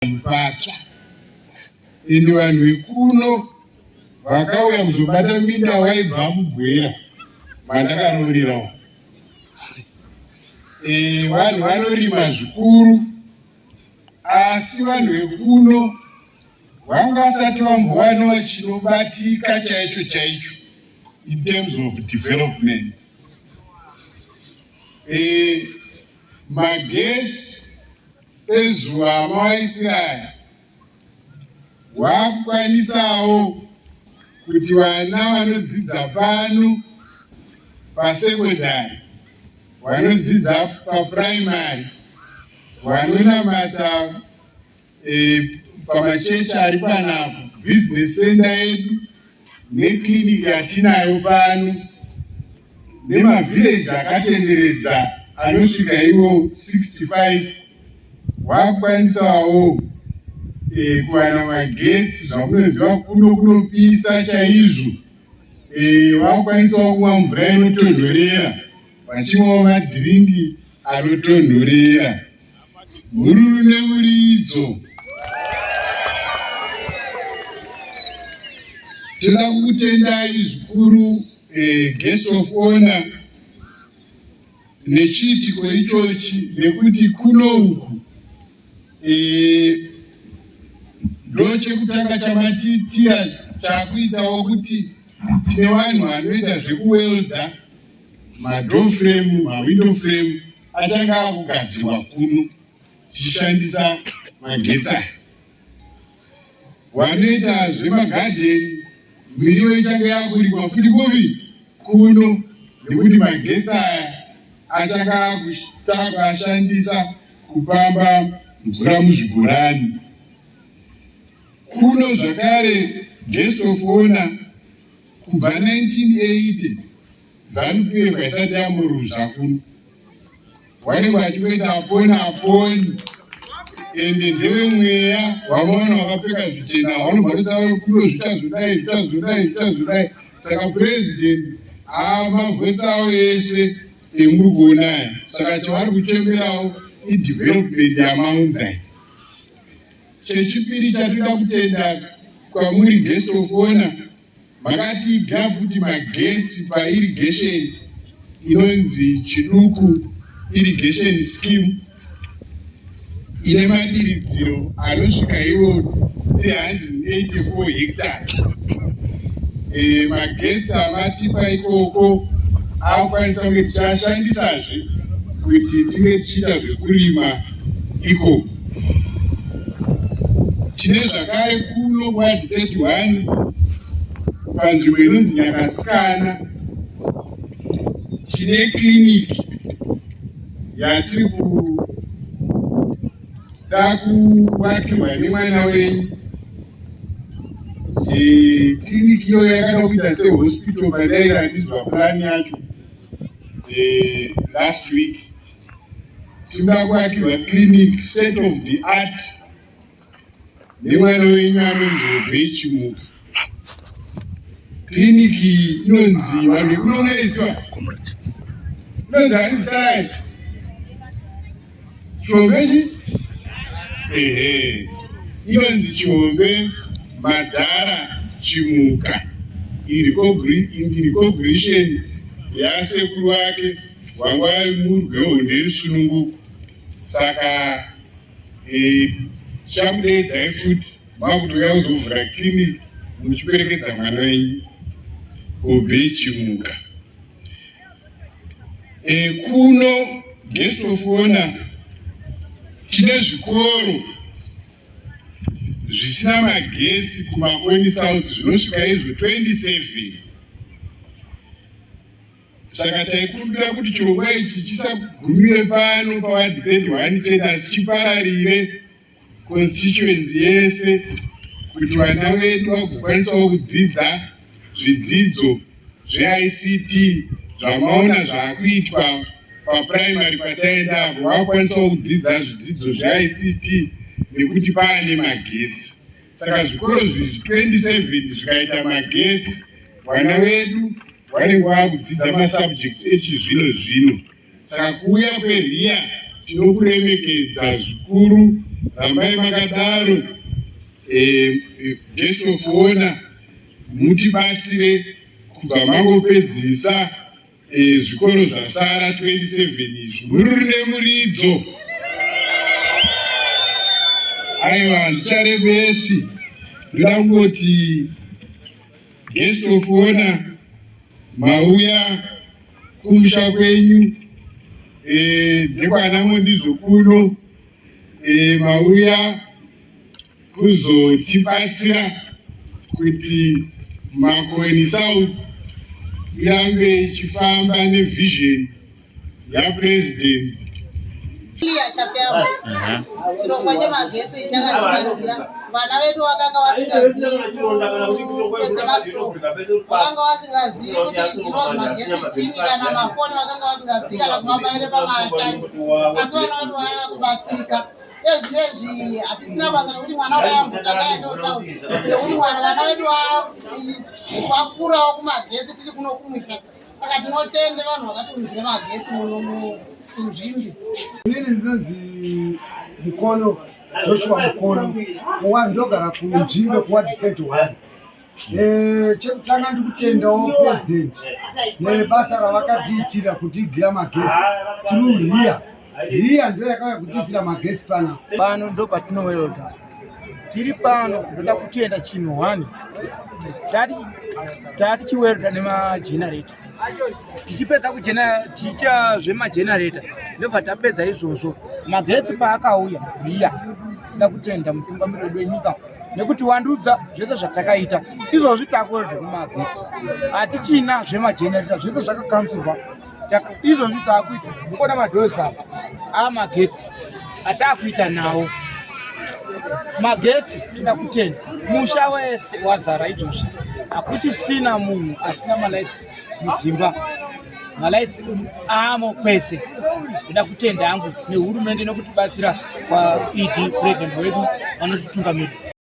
Patsva ende vanhu vekuno vakauya kuzobata minda waibva mubwera mandakaroorerawo. Vanhu vanorima zvikuru, asi vanhu vekuno vanga vasati vambowanawo chinobatika chaicho chaicho in terms of development. Magetsi ezuva amaIsraeri wakukwanisawo kuti vana vanodzidza pano pasekondari, vanodzidza papuraimari, vanonamata pamachechi ari panapo, business center yedu nekliniki yatinayo pano nemavhileji akatenderedza anosvika iwo 65 wakukwanisawo kuwana magetsi. Zvamunoziva, kuno kunopisa chaizvo. Wakukwanisawo kumwa mvura inotonhorera, vachimwawo madhiringi anotonhorera. Mhururu nemuridzo. Tinoda kukutendai zvikuru, guest of honor, nechiitiko ichochi, nekuti kuno uku ndo chekutanga chamatiitira chakuitawo kuti tine vanhu vanoita zvekuwelda madoor frame, mawindow frame achange akugadzirwa kuno tichishandisa magetsi aya. Vanoita zvemagadheni, miriwo ichange yakurimwa futi kuvi kuno, nekuti magetsi aya achange akuashandisa kupamba mvura muzvibhorani kuno. Zvakare, guest of honor, kubva 1980 ZANU PF haisati yamboruza kuno. Vanenge vachingoita aponi aponi, ende ndevemweya wamaona wakapfeka zvichena, vanobva totaura kuno zvichazodai, zvichazodai, zvichazodai. Saka president amavhesi avo ese emuri kuona aya, saka chavari kuchemerawo idevelopment yamaunzai. Chechipiri chatoda kutenda kwamuri, guest of honor, makatiigira futi magetsi pairrigation inonzi Chiduku Irrigation Scheme, ine madiridziro anosvika iwo 384 hectares. Magetsi amatipa ikoko akukwanisa kunge tichiashandisazve kuti tinge tichiita zvekurima ikoko. Tine zvakare kuno ward 31, panzvimbo inonzi Nyakasikana, tine kliniki yatiri kuda kuvakirwa nemwana wenyu. Kliniki iyoyo yakada kuita sehospital pandairatidzwa plan yacho last week. Tinoda kuvakirwa clinic state of the art nemwana wenyu anonzi Obey Chimuka. Kliniki inonzi, vanhu vekunonoisiwa, inonzi ani zita rayo? Chiombe chi ehe, inonzi Chiombe Madhara Chimuka, in recognition yasekuru wake wanga vari murwi wehondo yerusununguko. Saka tichamudeedzai futi makutouya kuzovhura clinic muchiperekedza mwana wenyu Obey Chimuka. Kuno, guest of honor, tine zvikoro zvisina magetsi kuMakoni South zvinosvika izvo 27. Saka taikumbira kuti chirongwa ichi chisagumire pano paward 31 chete, asi chipararire constituency yese, kuti vana vedu vagokwanisawo kudzidza zvidzidzo zveICT zvamaona zvaakuitwa papuraimari pataenda apo. Vakwanisawo kudzidza zvidzidzo zveICT nekuti paane magetsi. Saka zvikoro zvizvi 27 zvikaita magetsi, vana vedu vanenge vakudzidza masubjects echizvino zvino. Saka kuuya kweRIA tinokuremekedza zvikuru. Rambai makadaro. Guest of honor, mutibatsire kubva mangopedzisa zvikoro zvasara 27 izvi. Mururi nemuridzo. Aiwa, handicharebesi, ndoda kungoti, guest of honor, mauya kumusha kwenyu, ndekwana Mondizvo kuno. Mauya kuzotibatsira kuti Makweni South irambe ichifamba nevision yaPresident. Chapera chirongwa chemagetsi chakatibatsira. Vana vedu vakanga vasingazivi kuese mastove, vakanga vasingazivi kuti chinozi magetsi chinyi, kana mafoni vakanga vasingazivi kana kumabaire pamachaji, asi vana vedu vava kubatsirika. Ezvinezvi hatisina basa nekuti mwana udai ambotanga town, nekuti mwana vana vedu vakurawo kumagetsi tiri kuno kumusha. Saka tinotende vanhu vakatiunzire magetsi muno kunzvimbi. Inini ndinonzi Mukono, Joshua Mukono, kuwa ndogara kuNzvimbe, kuward 31. Chekutanga ndikutendawo President nebasa ravakatiitira kutiigira magetsi through RIA. RIA ndo yakauya kutiisira magetsi pana pano. Ndo patinowelda tiri pano. Ndoda kutenda chinhu one. Tati chiwelda nemagenerator, tichipedza tichiita zvemagenerator, ndobva tapedza izvozvo magetsi paakauya RIA. Ndoda kutenda mutungamiri wedu wenyika nekuti wandudza zvese zvatakaita. Izvozvi takuwelda nemagetsi, hatichina zvemagenerator, zvese zvakakanzurwa. Izvozvi taakuita mukuona madhozi apa amagetsi ataakuita nawo magetsi. Toda kutenda, musha wese wazara izvozvi, hakuchisina munhu asina malights mudzimba. Malights amo kwese. Ndoda kutenda hangu nehurumende nokutibatsira kwaED, President wedu vanotitungamirira.